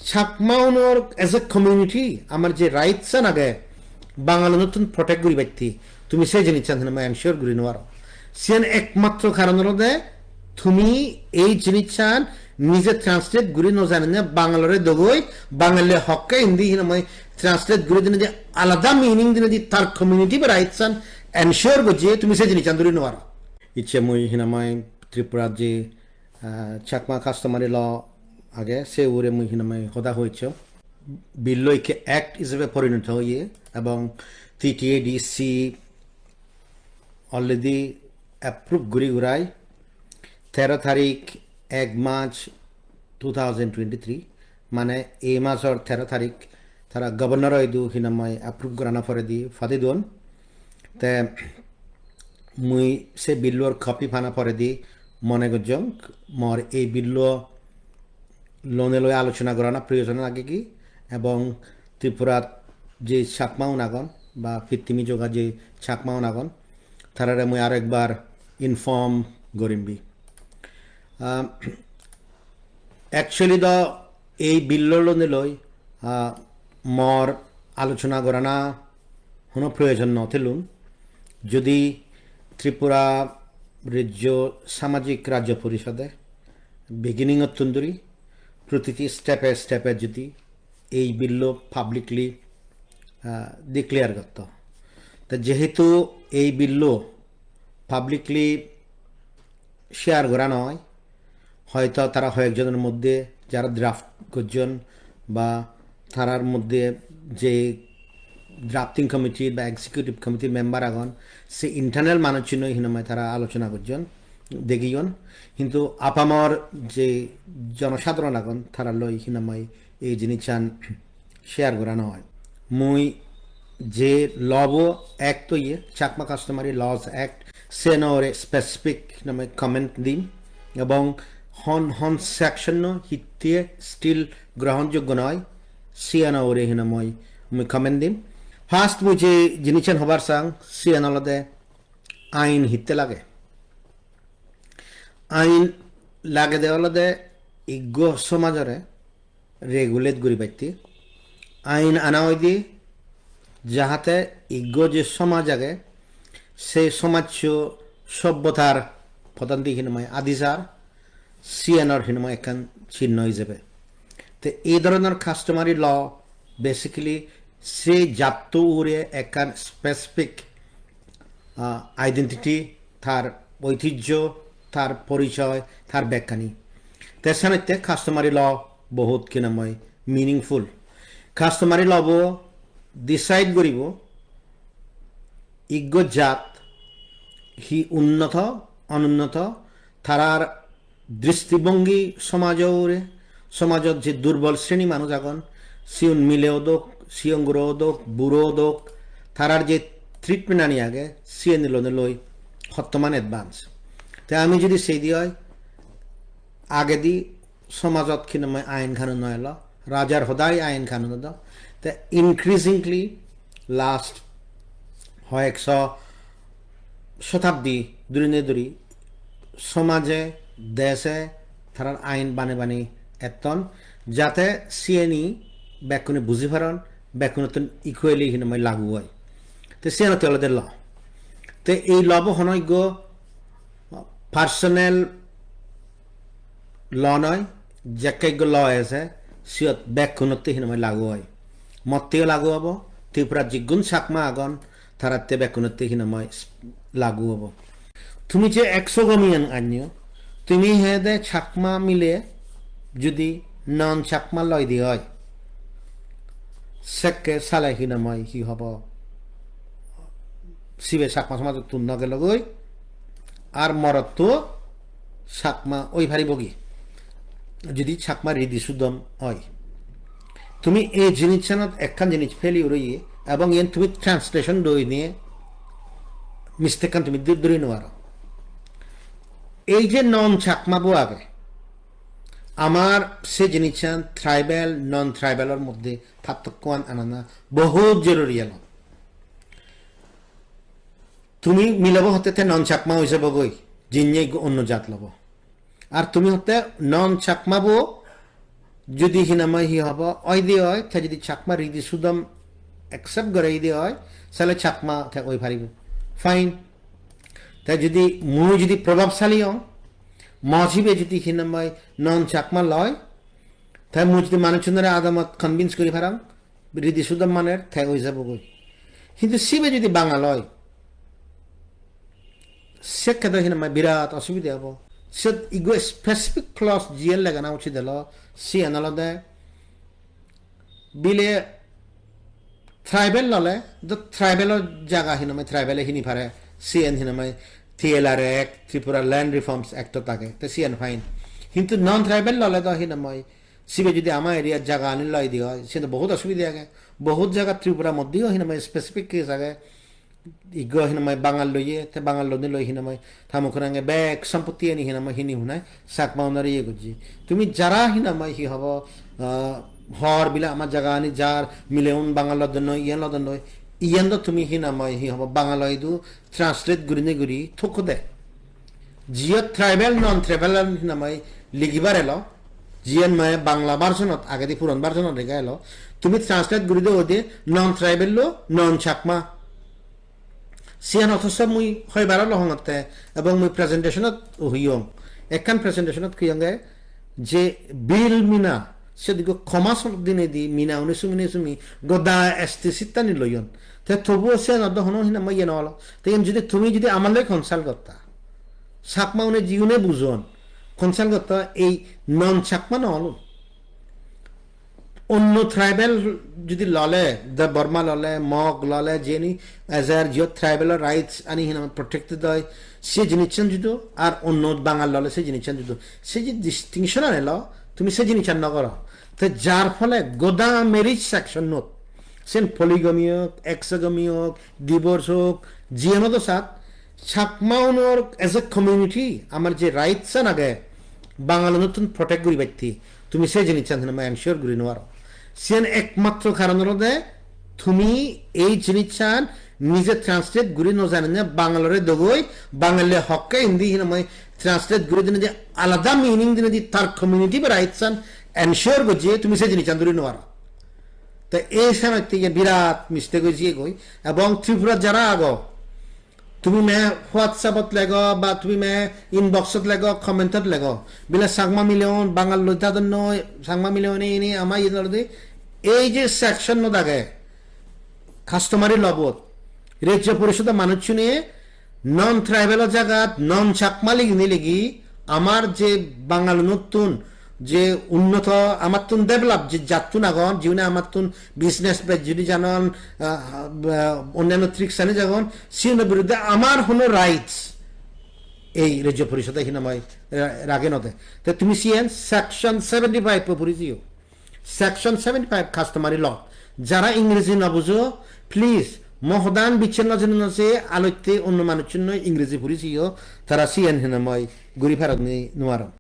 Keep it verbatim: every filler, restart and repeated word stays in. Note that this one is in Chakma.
Chakma unor as a community amar je rights an age Bangalunottun protect guribatte, tumi se jinissan hinamai ensure guri nuaro. Siyan ekmatro karon olode tumi ei jinissan nije translate guri no janine Bangalore dogoi, Bangale hokke indi hinamai translate guri dinedi, alada meaning dinedi tar community ba rights an ensure gojje, tumi se jinissan duri nuaro. Icche mui hinamai Tripura je, ah, Chakma customary law age, se ugure mui hinamai hoda hoichchong. Bill lo ikke act ijebe porinoto oye ebong T T A D C already approve guri gurai tero tarik ek March two thousand twenty-three, mane ei masor tero tarik tara governor o idu hinamai approve gorana poredi padi don. Te mui se bill lor copy pana poredi mone gojjong mor ei bill lo lone loi alochona gorana proyojon lagegi, ebong Tripurat je Chakma un agon ba pittimi joga je Chakma un agon, tarare mui aro ekbar inform gorim bi. Um, actually do ei bill lo lone loi, ah, mor alochona gorana hono proyojon no thelun. Jodi Tripura Rajyo Samajik Rajyo Porishode beginning ottun dhuri protiti step e step e jodi ei bill lo publicly, ah, declare gotto. Ta jehetu ei bill lo publicly share gora noi, hoyto tara hoyekjonor moddhe jara draft gojjon ba tarar moddhe je drafting committee ba executive committee member agon, se internal manuchchunoi hinamai tara alochona gojjon, degiyon. Hintu apamor je jonosadharon agon, tara loi hinamai ei jinissan share gora noi. Mui je law bo act oye, Chakma Customary Laws Act, sen ore specific name comment dim, ebong hon hon section no hitte still grohonjoggo noi, siyan ore hinamai mui comment dim. First mui je jinissan hobar sang, siyan olode ain hitte lage. Ain lagede olode iggo somajore regulate guribatte ain ana oide, jahate iggo je somaj age, se somajcho sobbotar podan di hinamai adi jar, siyanor hinamai ekkan chinno ijebe. Te ei dhoronor customary law basically se jatto ugure ekkan specific, ah, identity, tar oitijjo, tar porichoy, tar bekkani. Te senotte customary law bohut hinamai meaningful. Customary law bo decide guribo iggo jat hi unnoto, onunnoto, tarar dristibongi somajo ugure, somajot je durbol sreni manuj agon, siun mile odok, siun guro odok, buro odok, tarar je treatment ani age, siyen lone loi hottoman advance. Te ami jodi sei di oi, agedi somajot hinamai ain kanun no elo, rajar hodai ain kanun edo. Te increasingly last hoyekso shotabdi durine duri somaje, dese tarar ain bane bane etton, jate siyeni bekkune buji paron, bekkunottun equally hinamai lagu oi. Te siyenotte olode law. Te ei law bo hono iggo personal law noi, jekke iggo law ese, siyot bekkunotte hinamai lagu oi. Motteyo lagu obo, Tripura jiggun Chakma agon, taratte bekkunotte hinamai lagu obo. Tumi je ekso gomiyan anyo, tumi hede Chakma mile judi non Chakma loi di oi, sekke sale hinamai hi hobo? Sibe Chakma somajottun no gelogoi, ar morotto Chakma oi paribogi, judi Chakma ridi sudom oi. Tumi ei jinissanot ekkan jinis failure oye, ebong iyen tumi translation doi niye mistake-kan tumi du-, duri no paro. Ei je non Chakma bo age, amar se jinissan tribal, non tribal-or moddhe parthokkoan anana bohut joruri elo. Tumi milebo hotte te non Chakma oi jabogoi, jinye ekko onno jat lobo. Ar tumi hotte non Chakma bo judi hinamai hi hobo, oide oi, te judi Chakma ridi sudom accept gore ide oi, sale Chakma te oi paribo. Fine. Te judi mui judi probabsali ong, mo sibe judi hinamai non Chakma loi, te mui judi manuchunore adamot convince guri parang, ridi sudom maner, te oi jabogoi. Hintu sibe judi Bangal oi, sekke do hinamai birat osubide obo. Siyot iggo specific clause jiyen legana uchit elo, siyen olode bile tribal lole, do tribal-o jaga hinamai tribal-e hini pare, siyen hinamai T L R Act, Tripura Land Reforms Act-ot age, te siyen fine. Hintu non tribal lole do hinamai sibe judi ama area jaga ani loi di oi, siyen do bohut osubide age. Bohut jaga Tripura moddheyo hinamai specific case age. Iggo hinamai Bangal loye, te Bangal loni loi hinamai ta mukhurange bek sompotti ani hinamai hini hunai Chakma unore iye gojje. Tumi jara hinamai hi hobo, ah, hor bile ama jaga ani jar, mileun Bangal lodon noi, iyan lodon noi, iyan do tumi hinamai hi hobo Bangal oidu translate gurinei guri thokko de. Jiyot tribal, non tribal hinamai ligibar elo, jiyen mane Bangla version-ot agedi puron version-ot lega elo, tumi translate guri de ode non tribal lo, non Chakma. Siyan othoso mui hoibar olo hongotte, ebong mui presentation-ot huyong. Ekkan presentation-ot huyonge je Bill Mina, se digo commerce dinedi Mina une sumi ne sumi goda S T seat-ani loyon. Te tobuo siyanot do hono hinamai iye no olo. Te iyen judi tumi judi amar loi consult gotta, Chakma une jiune bujon, consult gotta ei non Chakma no olun. Onno tribal judi lole, Debbarma lole, Mog lole, jeni ejer jiyot tribal rights ani hinamai protected oi, se jinissan judo, ar onno Bangal lole se jinissan judo. Se je distinction an elo, tumi se jinissan no goro. Te jar phole goda marriage section-ot, sen polygamy ok, exogamy ok, divorce ok, jiyeno do sat, Chakma unor as a community amar je rights an age, Bangal unottun protect guribatte, tumi se jinissan hinamai ensure guri no paro. Siyan ekmatro karon olode tumi ei jinissan nije translate guri no janine Bangalore dogoi, Bangale hokke indi hinamai translate guri dinedi alada meaning dinedi tar community ba rights an ensure gojje, tumi se jinissan duri no paro. Te ei senotte iye birat mistake oi jiyegoi. Ebong Tripura jara ago, tumi me WhatsApp-ot lego ba tumi me inbox-ot lego, comment-ot lego, bile Chakma mileun Bangal loi jadon noi, Chakma mileun ini ama iye olode ei je section-ot age customary law-bot, Rajya Porisodo manuchchune non tribal-o jagat non Chakma liginei legi amar je Bangalunottun je unnoto, amattun develop je jattun agon, jiune amattun business bej judi janon, ah, ah, onnanno trick sani jagon, siuno biruddhe amar hono rights ei Rajya Porisode hinamai ra-, rage no de. Te tumi siyen section seventy-five-o puri jiyo. Section seventy-five customary law. Jara Ingreji no bujo, please, mo hodan bicchen no jene no se alotte onno manuchchun noi Ingreji puri jiyo, tara siyen hinamai guri parot ni nuaron.